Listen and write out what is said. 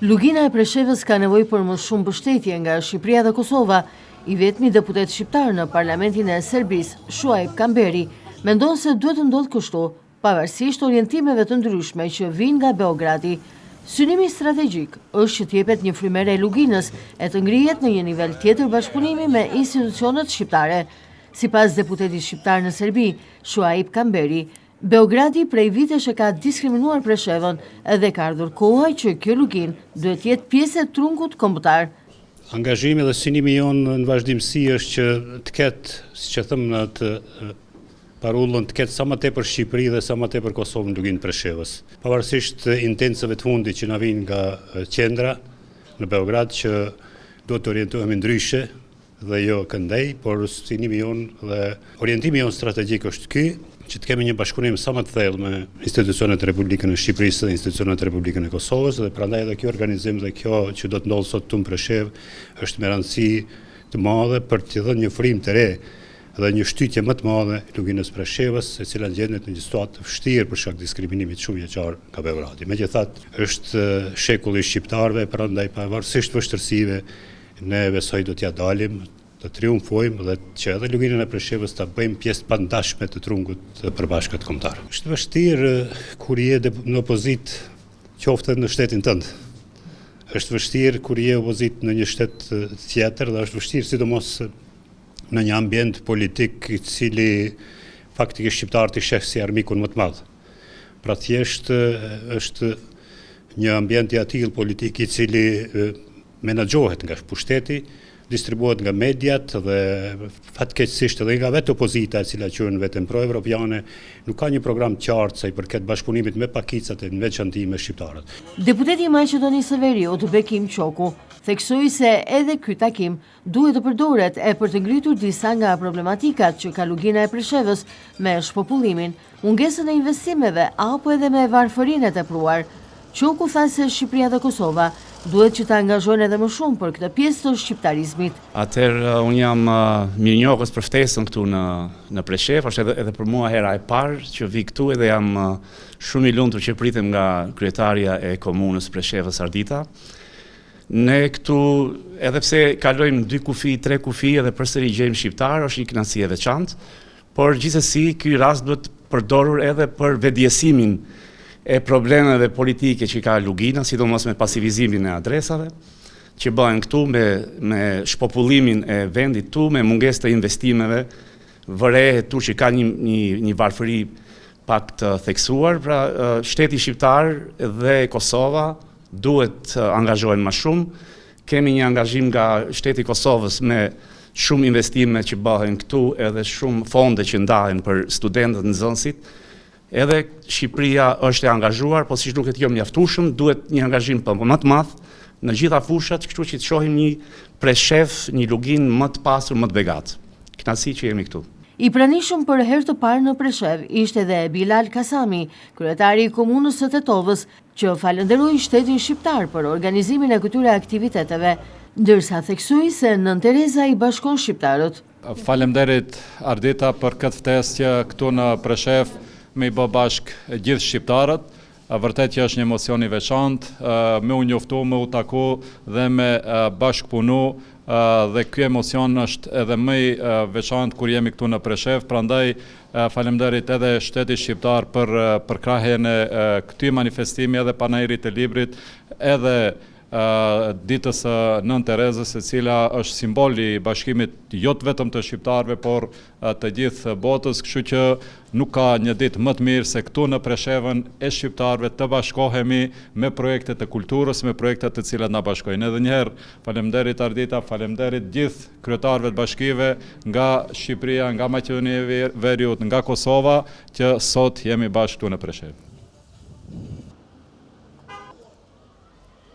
Lugina e Preshevës ka nevojë për më shumë mbështetje nga Shqipëria dhe Kosova. I vetmi deputet shqiptar në Parlamentin e Serbisë, Shuaip Kamberi, mendon se duhet të ndodhë kështu, pavarësisht orientimeve të ndryshme që vijnë nga Beogradi. Synimi strategjik është që t'i jepet një frymë e re Luginës e të ngrihet në një nivel tjetër bashkëpunimi me institucionet shqiptare. Sipas deputetit shqiptar në Serbi, Shuaip Kamberi, Beogradi prej vitesh e ka diskriminuar Preshevën dhe ka ardhur koha që kjo luginë duhet të jetë pjesë e trungut kombëtar. Angazhimi dhe synimi jonë në vazhdimësi është që të ketë, siç e them në atë parullën, të ketë sa më tepër Shqipëri dhe sa më tepër Kosovë në Luginë të Preshevës. Pavarësisht intencave të fundit që na vijnë nga qendra në Beograd që duhet të orientohemi ndryshe, dhe jo këndej, por synimi jonë dhe orientimi jonë strategjik është ky, që të kemi një bashkëpunim sa më të thellë me institucionet e Republikën e Shqipërisë dhe institucionet e Republikën e Kosovës dhe prandaj edhe ky organizim dhe kjo që do të ndodhë sot këtu në Preshevë është me rëndësi të madhe për t'i dhënë një frymë të re dhe një shtytje më të madhe Luginës Preshevës, e cila gjendet në një situatë të vështirë për shkak të diskriminimit shumëvjeçar nga Beogradi. Megjithatë, është shekulli i shqiptarëve, prandaj pavarësisht vështirësive, Ne besoj do t'ia dalim, të triumfojmë dhe që edhe Luginën e Preshevës ta bëjmë pjesë të pandashme të trungut të përbashkët kombëtar. Është vështirë kur je në opozitë, qoftë edhe në shtetin tënd. Është vështirë kur je opozitë në një shtet tjetër dhe është vështirë sidomos në një ambient politik i cili faktikisht shqiptarët i sheh si armikun më të madh. Pra thjesht është një ambient i atillë politik i cili menaxhohet nga pushteti, distribuohet nga mediat dhe fatkeqësisht edhe nga vetë opozita e cila quan veten pro-evropiane, nuk ka një program të qartë sa i përket bashkëpunimit me pakicat e në veçanti me shqiptarët. Deputeti i Maqedonisë së Veriut, Bekim Qoku, theksoi se edhe ky takim duhet të përdoret e për të ngritur disa nga problematikat që ka Lugina e Preshevës me shpopullimin, mungesën e investimeve apo edhe me varfërinë e tepruar. Qoku tha se Shqipëria dhe Kosova duhet që të angazhohen edhe më shumë për këtë pjesë të shqiptarizmit. Atëherë unë jam mirënjohës për ftesën këtu në në Preshevë, është edhe edhe për mua hera e parë që vij këtu edhe jam shumë i lumtur që pritem nga kryetarja e komunës Preshevës Ardita. Ne këtu edhe pse kalojmë dy kufi, tre kufi edhe përsëri gjejmë shqiptarë, është një kënaqësi e veçantë. Por gjithsesi ky rast duhet përdorur edhe për vetëdijesimin e problemeve politike që ka Lugina, sidomos me pasivizimin e adresave që bëhen këtu me me shpopullimin e vendit këtu, me mungesë të investimeve, vërehet këtu që ka një një një varfëri pak të theksuar, pra shteti shqiptar dhe Kosova duhet të angazhohen më shumë. Kemi një angazhim nga shteti i Kosovës me shumë investime që bëhen këtu edhe shumë fonde që ndahen për studentët, nxënësit. Edhe Shqipëria është e angazhuar, po siç duket jo mjaftueshëm, duhet një angazhim më të madh në gjitha fushat, kështu që të shohim një Preshevë, një luginë më të pasur, më të begatë. Kënaqësi që jemi këtu. I pranishëm për herë të parë në Preshevë ishte edhe Bilal Kasami, kryetari i Komunës së Tetovës, që falënderoi shtetin shqiptar për organizimin e këtyre aktiviteteve, ndërsa theksoi se Nënë Tereza i bashkon shqiptarët. Faleminderit Ardita për këtë ftesë që këtu në Preshevë me i bë bashkë gjithë shqiptarët. Vërtet që është një emocion i veçantë, me u njoftu, me u taku dhe me bashkëpunu dhe ky emocion është edhe më i veçantë kur jemi këtu në Preshevë, prandaj Faleminderit edhe shtetit shqiptar për përkrahjen e këtij manifestimi edhe panairit të librit edhe ditës së Nënë Terezës e cila është simbol i bashkimit jo të vetëm të shqiptarëve por të gjithë botës, kështu që nuk ka një ditë më të mirë se këtu në Preshevën e shqiptarëve të bashkohemi me projekte të kulturës, me projekte të cilat na bashkojnë. Edhe një herë faleminderit Ardita, faleminderit gjithë kryetarëve të bashkive nga Shqipëria, nga Maqedonia e Veriut, nga Kosova, që sot jemi bashkë këtu në Preshevë.